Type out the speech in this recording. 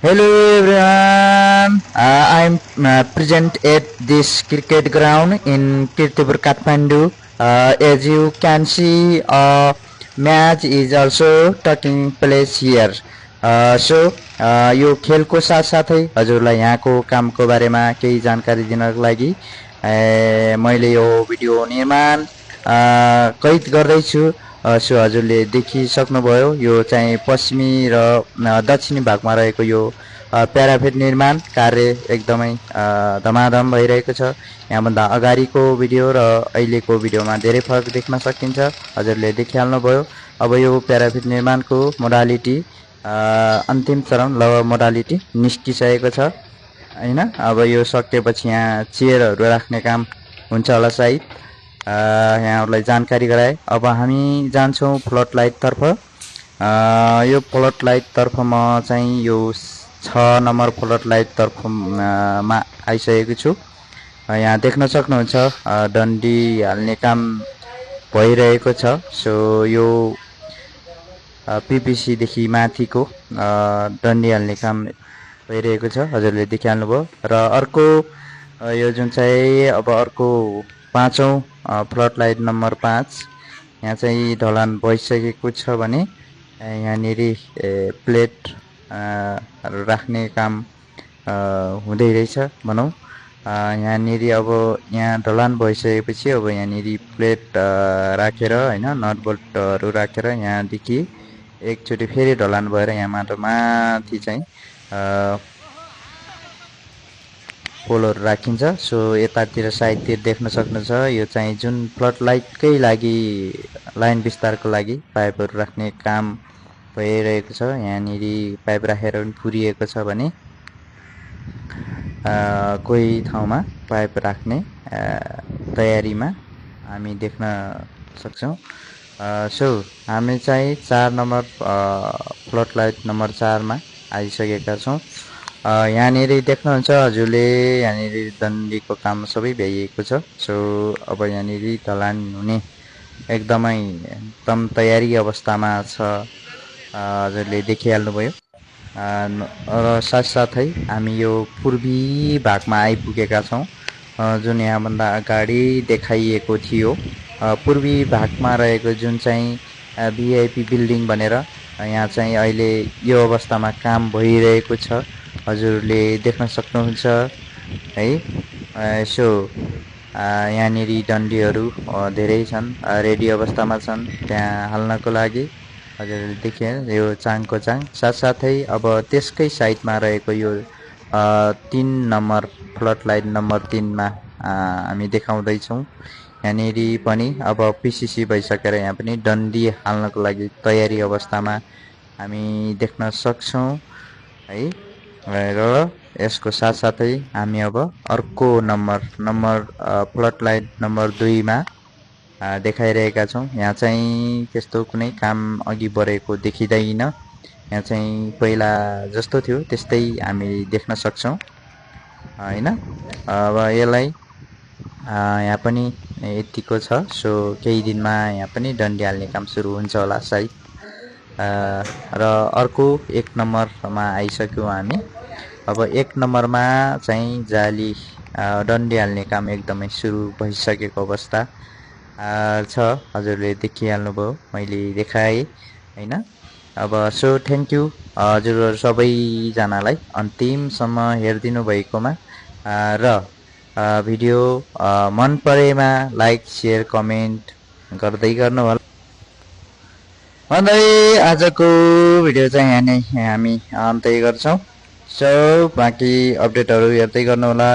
Hello everyone, I'm present at this cricket ground in Kirtipur, Kathmandu. As you can see, a match is also taking place here. यो खेलको साथसाथै हजुरलाई यहाँको कामको बारेमा केही जानकारी दिनको लागि मैले यो भिडियो निर्माण कैद गर्दैछु। सो हजुरले देखिसक्नुभयो यो चाहिँ पश्चिमी र दक्षिणी भागमा रहेको यो प्याराफिट निर्माण कार्य एकदमै धमाधम भइरहेको छ। यहाँभन्दा अगाडिको भिडियो र अहिलेको भिडियोमा धेरै फरक देख्न सकिन्छ, हजुरले देखिहाल्नुभयो। अब यो प्याराफिट निर्माणको मोडालिटी अन्तिम चरण ल मोडालिटी निस्किसकेको छ हैन। अब यो सकेपछि यहाँ चेयरहरू राख्ने काम हुन्छ होला सायद। यहाँहरूलाई जानकारी गराए। अब हामी जान्छौँ फ्लड लाइट तर्फ। यो फ्लड लाइट तर्फ म चाहिँ यो 6 नम्बर फ्लड लाइट तर्फ मा आइसकेको छु। यहाँ देख्न सक्नुहुन्छ डन्डी हाल्ने काम भइरहेको छ। सो यो पीपीसी देखि माथिको डन्डी हाल्ने काम भइरहेको छ, हजुरले देखिहाल्नुभयो। र अर्को यो जुन चाहिँ अब अर्को पाँचौं फ्लड लाइट नम्बर 5 यहाँ चाहिँ ढलान भइसकेको छ भने यहाँनेरि प्लेट राख्ने काम हुँदै रहेछ भनौँ। यहाँनेरि अब यहाँ ढलान भइसकेपछि अब यहाँनेरि प्लेट राखेर हैन, नट बोल्टहरू राखेर यहाँदेखि एकचोटि फेरि ढलान भएर यहाँ माथि चाहिँ पोलहरू राखिन्छ। सो यतातिर साइडतिर देख्न सक्नुहुन्छ यो चाहिँ जुन फ्लड लाइटकै लागि लाइन विस्तारको लागि पाइपहरू राख्ने काम भइरहेको छ। यहाँनेरि पाइप राखेर पनि पुरिएको छ भने कोही ठाउँमा पाइप राख्ने तयारीमा हामी देख्न सक्छौँ। सो हामी चाहिँ 4 नम्बर फ्लड लाइट नम्बर 4 मा आइसकेका छौँ। यहाँनेरि देख्नुहुन्छ हजुरले यहाँनेरि डन्डीको काम सबै भइएको छ। सो अब यहाँनेरि ढलान हुने एकदम तयारी अवस्थामा छ, हजुरले देखिहाल्नुभयो। र साथसाथै हामी यो पूर्वी भागमा आइपुगेका छौँ। जुन यहाँभन्दा अगाडि देखाइएको थियो पूर्वी भागमा रहेको जुन चाहिँ भिआइपी बिल्डिङ भनेर यहाँ चाहिँ अहिले यो अवस्थामा काम भइरहेको छ, हजुरले देख्न सक्नुहुन्छ है। सो यहाँनेरि डन्डीहरू धेरै छन्, रेडी अवस्थामा छन् त्यहाँ हाल्नको लागि, हजुरले देखे यो चाङको चाङ। साथसाथै अब त्यसकै साइडमा रहेको यो 3 नम्बर फ्लड लाइट नम्बर 3 मा हामी देखाउँदैछौँ। यहाँनेरि पनि अब पीसीसी भइसकेर यहाँ पनि डन्डी हाल्नको लागि तयारी अवस्थामा हामी देख्न सक्छौँ है। र यसको साथसाथै हामी अब अर्को नम्बर फ्लड लाइट नम्बर 2 मा देखाइरहेका छौँ। यहाँ चाहिँ त्यस्तो कुनै काम अघि बढेको देखिँदैन, यहाँ चाहिँ पहिला जस्तो थियो त्यस्तै हामी देख्न सक्छौँ हैन। अब यसलाई यहाँ पनि यतिको छ। सो केही दिनमा यहाँ पनि डन्डी हाल्ने काम सुरु हुन्छ होला सायद। र अर्को 1 नम्बरमा आइसक्यौँ हामी। अब 1 नम्बरमा चाहिँ जाली डन्डी हाल्ने काम एकदमै सुरु भइसकेको अवस्था छ, हजुरले देखिहाल्नुभयो, मैले देखाएँ हैन। अब सो थ्याङ्क यू हजुरहरू सबैजनालाई अन्तिमसम्म हेरिदिनु भएकोमा। र भिडियो मन परेमा लाइक सेयर कमेन्ट गर्दै गर्नु होला भन्दै आजको भिडियो चाहिँ यहाँ नै हामी अन्त्य गर्छौँ। सो बाँकी अपडेटहरू हेर्दै गर्नु होला।